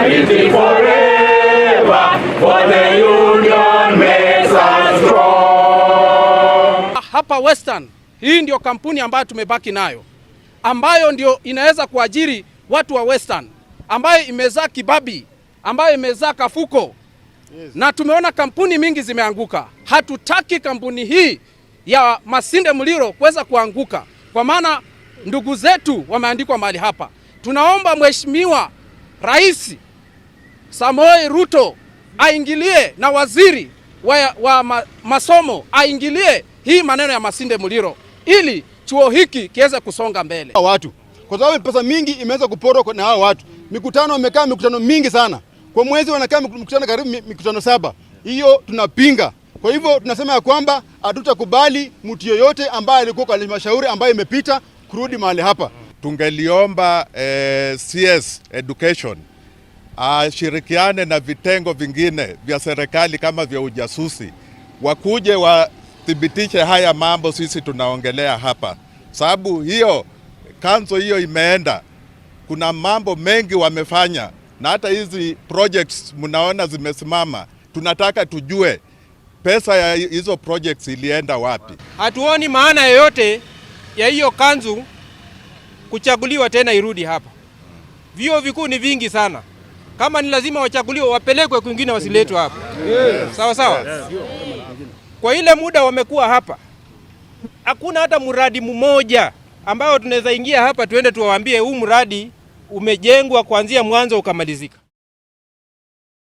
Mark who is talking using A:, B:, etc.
A: Solidarity forever, for the union makes us strong.
B: Hapa Western, hii ndio kampuni ambayo tumebaki nayo, ambayo ndio inaweza kuajiri watu wa Western, ambayo imezaa Kibabii, ambayo imezaa Kafuko. Na tumeona kampuni mingi zimeanguka. Hatutaki kampuni hii ya Masinde Muliro kuweza kuanguka, kwa maana ndugu zetu wameandikwa mahali hapa. Tunaomba Mheshimiwa Rais Samoei Ruto aingilie na waziri wa masomo aingilie hii maneno ya Masinde Muliro ili chuo hiki kiweze kusonga mbele.
C: Watu kwa sababu pesa mingi imeweza kuporwa na hao watu. Mikutano wamekaa mikutano mingi sana kwa mwezi, wanakaa mikutano karibu mikutano saba. Hiyo tunapinga. Kwa hivyo tunasema ya kwamba hatutakubali mtu yoyote ambaye alikuwa kwa halmashauri ambayo imepita kurudi mahali hapa.
D: Tungeliomba CS Education ashirikiane na vitengo vingine vya serikali kama vya ujasusi, wakuje wathibitishe haya mambo sisi tunaongelea hapa, sababu hiyo council hiyo imeenda, kuna mambo mengi wamefanya, na hata hizi projects mnaona zimesimama. Tunataka tujue pesa ya hizo projects ilienda wapi.
E: Hatuoni maana yoyote ya hiyo kanzu kuchaguliwa tena irudi hapa. Vyuo vikuu ni vingi sana. Kama ni lazima wachaguliwe, wapelekwe kwingine, wasiletwe hapa. Sawa sawa. Kwa ile muda wamekuwa hapa, hakuna hata mradi mmoja ambao tunaweza ingia hapa tuende tuwaambie huu mradi umejengwa kuanzia mwanzo ukamalizika.